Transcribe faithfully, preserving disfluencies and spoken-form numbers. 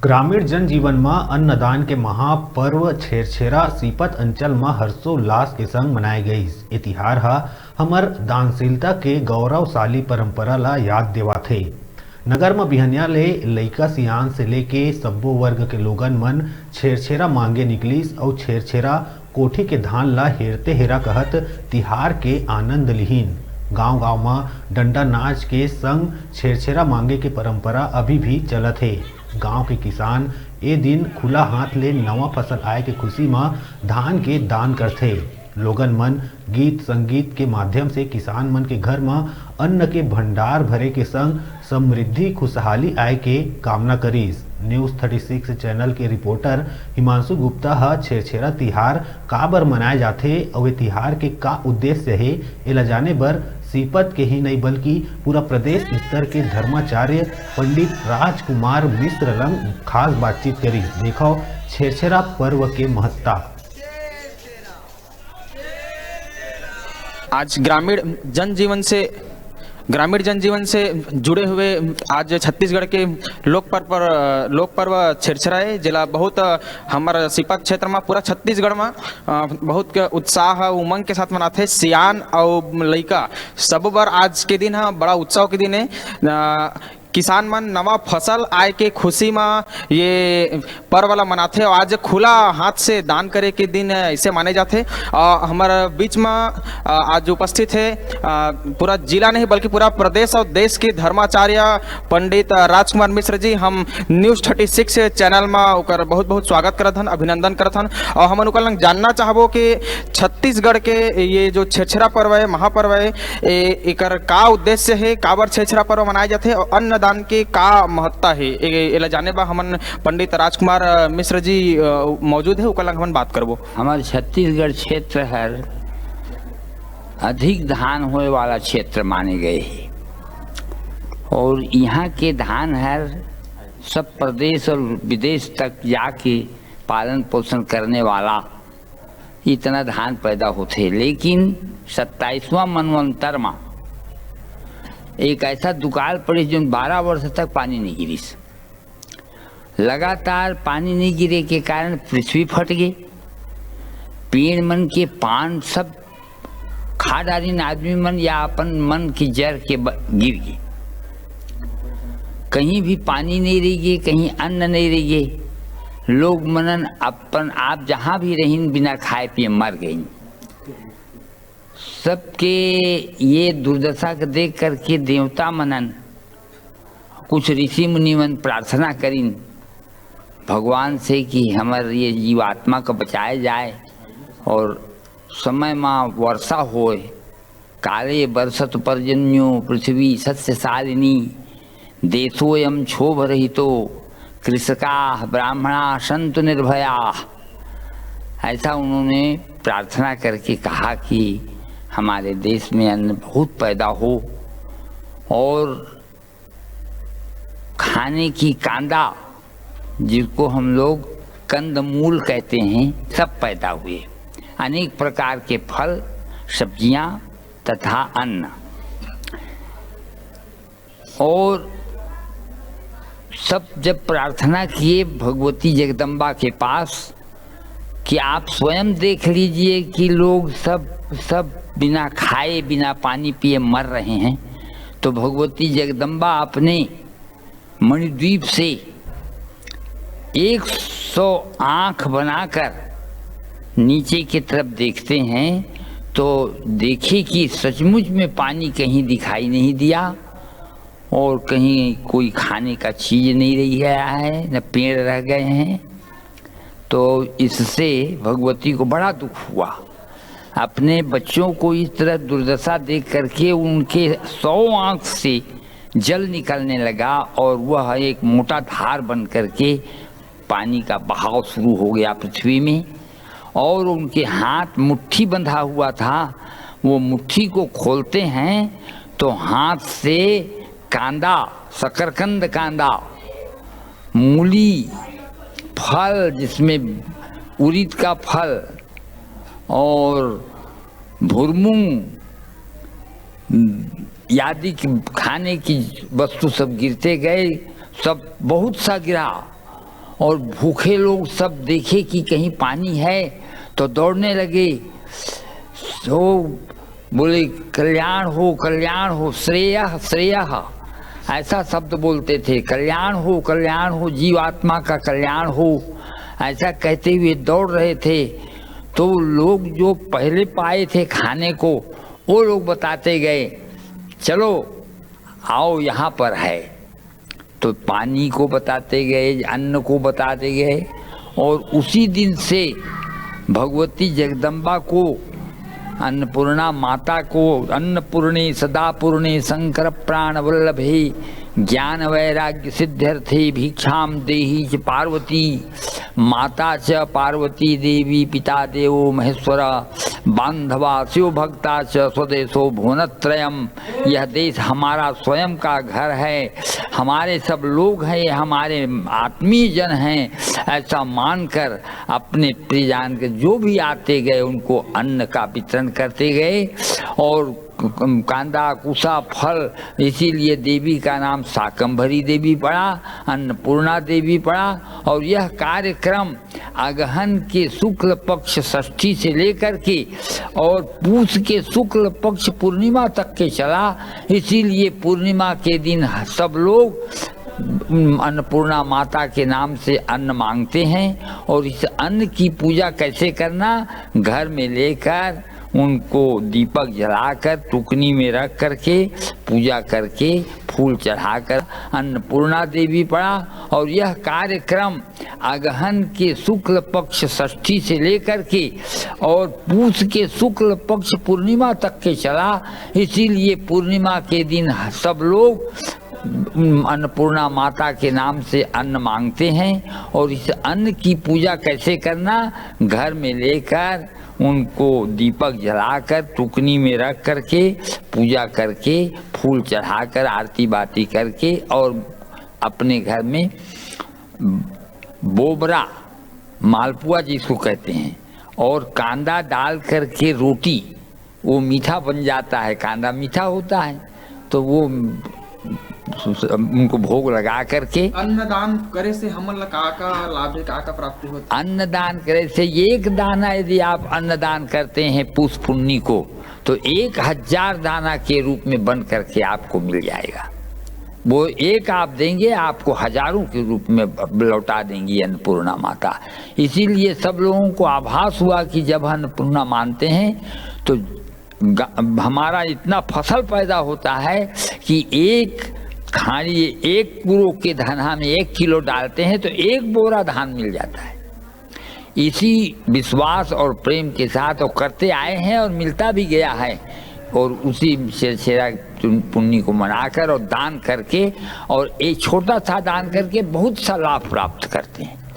ग्रामीण जनजीवन म अन्नदान के महापर्व छेरछेरा सीपत अंचल म हर्षोल्लास के संग मनाए गईस। ए तिहार ह हमर दानशीलता के गौरवशाली परंपरा ला याद देवाथे। नगर म बिहनिया ले लइका सियान से लेके सब्बो वर्ग के लोगन मन छेरछेरा मांगे निकलिस अउ छेरछेरा कोठी के धान ला हेरते हेरा कहत तिहार के आनंद लिहिन। गांव-गांव म डंडा नाच के संग छेरछेरा मांगे के परंपरा अभी भी चलत हे। गांव के किसान ए दिन खुला हाथ ले नवा फसल आए के खुशी म धान के दान करथे। लोगन मन गीत संगीत के माध्यम से किसान मन के घर म अन्न के भंडार भरे के संग समृद्धि खुशहाली आए के कामना करिस। News thirty six channel के reporter हिमांशु गुप्ता ह छेरछेरा तिहार काबर मनाए जाथे अउ ए तिहार के का उद्देश्य हे, एला जाने बर सीपत के ही नहीं बल्कि पूरा प्रदेश स्तर के धर्माचार्य पंडित राजकुमार मिश्र लंग खास बातचीत करिस। देखो छेरछेरा पर्व के महत्ता। आज ग्रामीण जनजीवन से ग्रामीण जनजीवन से जुड़े हुए आज छत्तीसगढ़ के लोक पर्व पर लोक पर्व छेरछेरा है, जेला बहुत हमर सीपत क्षेत्र में पूरा छत्तीसगढ़ में बहुत उत्साह उमंग के साथ मनाथे। सियान अउ लइका सब बर आज के दिन ह बड़ा उत्सव के दिन है। किसान मन नवा फसल आए के खुशी म ये पर्व ला मनाथे और आज खुला हाथ से दान करे के दिन ऐसे माने जाथे। और हमर बीच म आज उपस्थित है पूरा जिला नहीं बल्कि पूरा प्रदेश और देश के धर्माचार्य पंडित राजकुमार मिश्र जी। हम News thirty six channel म ओकर बहुत बहुत स्वागत करत हन, अभिनंदन करत हन और हमन ओकर लंग जानना चाहबो कि छत्तीसगढ़ के ये जो छेरछेरा पर्व है, महापर्व है, एकर का उद्देश्य है, काबर छेरछेरा पर्व मनाए जाथे और अन्नदान के का महत्ता है, एला जाने बा हमन पंडित राजकुमार मिश्र जी मौजूद है, ओकर लंग हमन बात करबो। हमर छत्तीसगढ़ क्षेत्र हर अधिक धान होए वाला क्षेत्र माने गए है और यहाँ के धान हर सब प्रदेश और विदेश तक जाके पालन पोषण करने वाला इतना धान पैदा होथे। लेकिन सत्ताईसवाँ मनवंतर म एक ऐसा दुकाल पड़िस, जोन बारह वर्ष तक पानी नहीं गिरिस। लगातार पानी नहीं गिरे के कारण पृथ्वी फट गे, पेड़ मन के पान सब खा डारिन आदमी मन या अपन मन के जर के गिर गे। कहीं भी पानी नहीं रह गे, कहीं अन्न नहीं रह गे। लोग मनन अपन आप जहाँ भी रहिन बिना खाए पिए मर गइन। सबके ये दुर्दशा के देख करके देवता मनन कुछ ऋषि मुनि मन प्रार्थना करिन भगवान से कि हमर ये जीवात्मा को बचाया जाए और समय मा वर्षा होए। काले बरसत पर्जन्यो पृथ्वी सस्य शालिनी, देशोऽयं क्षोभ रहितो कृषका ब्राह्मणा संतु निर्भया। ऐसा उन्होंने प्रार्थना करके कहा कि हमारे देश में अन्न बहुत पैदा हो और खाने की कांदा, जिसको हम लोग कंदमूल कहते हैं, सब पैदा हुए। अनेक प्रकार के फल, सब्जियां तथा अन्न। और सब जब प्रार्थना किए भगवती जगदम्बा के पास कि आप स्वयं देख लीजिए कि लोग सब सब बिना खाए बिना पानी पिए मर रहे हैं, तो भगवती जगदम्बा अपने मणिद्वीप से एक सौ आँख बनाकर नीचे की तरफ देखते हैं तो देखे कि सचमुच में पानी कहीं दिखाई नहीं दिया और कहीं कोई खाने का चीज नहीं रह गया है, न पेड़ रह गए हैं। तो इससे भगवती को बड़ा दुख हुआ। अपने बच्चों को इस तरह दुर्दशा देख करके उनके सौ आँख से जल निकलने लगा और वह एक मोटा धार बन करके पानी का बहाव शुरू हो गया पृथ्वी में। और उनके हाथ मुट्ठी बंधा हुआ था, वो मुट्ठी को खोलते हैं तो हाथ से कांदा, शकरकंद कांदा, मूली, फल जिसमें उड़द का फल और भुरमुंग आदि की खाने की वस्तु सब गिरते गए, सब बहुत सा गिरा। और भूखे लोग सब देखे कि कहीं पानी है, तो दौड़ने लगे। तो बोले, "कल्याण हो, कल्याण हो, श्रेयः, श्रेयः।" ऐसा शब्द बोलते थे, "कल्याण हो, कल्याण हो, जीवात्मा का कल्याण हो।" ऐसा कहते हुए दौड़ रहे थे। तो लोग जो पहले पाए थे खाने को, वो लोग बताते गए, "चलो, आओ, यहाँ पर है।" तो पानी को बताते गए, अन्न को बताते गए, और उसी दिन से भगवती जगदम्बा को, अन्नपूर्णा माता को, "अन्नपूर्णे सदापूर्णे शंकर प्राण वल्लभे ज्ञान वैराग्य सिद्ध्यर्थे भिक्षाम देहि च पार्वती।" माता च पार्वती देवी पिता देवो महेश्वर, बांधवा शिव भक्ता च स्वदेशो भुवनत्रयम। यह देश हमारा स्वयं का घर है, हमारे सब लोग हैं, ये हमारे आत्मीय जन हैं, ऐसा मानकर अपने प्रियजन के जो भी आते गए उनको अन्न का वितरण करते गए। और कांदा, कुसा, फल, इसीलिए देवी का नाम शाकंभरी देवी पड़ा, अन्नपूर्णा देवी पड़ा। और यह कार्यक्रम अगहन के शुक्ल पक्ष षष्ठी से लेकर के और पूस के शुक्ल पक्ष पूर्णिमा तक के चला। इसीलिए पूर्णिमा के दिन सब लोग, उम, अन्नपूर्णा माता के नाम से अन्न मांगते हैं। और इस अन्न की पूजा कैसे करना, घर में लेकर उनको दीपक जलाकर टुकनी में रख करके पूजा करके फूल चढ़ाकर अन्नपूर्णा देवी पड़ा। और यह कार्यक्रम अगहन के शुक्ल पक्ष षष्ठी से लेकर के और पूस के शुक्ल पक्ष पूर्णिमा तक के चला। इसीलिए पूर्णिमा के दिन सब लोग, उम, अन्नपूर्णा माता के नाम से अन्न मांगते हैं। और इस अन्न की पूजा कैसे करना, घर में लेकर उनको दीपक जलाकर टुकनी में रख करके पूजा करके फूल चढ़ाकर आरती बाती करके और अपने घर में बोबरा, मालपुआ जिसको कहते हैं, और कांदा डाल करके रोटी, वो मीठा बन जाता है, कांदा मीठा होता है, तो वो उनको भोग लगा करके। अन्नदान करे से हमन ला का का लाभ है, का का प्राप्ति होती है? अन्नदान करे से एक दाना यदि आप अन्नदान करते हैं पूस पुन्नी को, तो एक हजार दाना के रूप में बन करके आपको मिल जाएगा। वो एक आप देंगे, आपको हजारों के रूप में लौटा देंगी अन्नपूर्णा माता। इसीलिए सब लोगों को आभास हुआ कि जब अन्नपूर्णा मानते हैं तो ग-, हमारा इतना फसल पैदा होता है कि एक खाली एक कुरो के धना में एक किलो डालते हैं तो एक बोरा धान मिल जाता है। इसी विश्वास और प्रेम के साथ वो करते आए हैं और मिलता भी गया है। और उसी छेरा पुन्नी को मनाकर और दान करके, और एक छोटा सा दान करके बहुत सा लाभ प्राप्त करते हैं।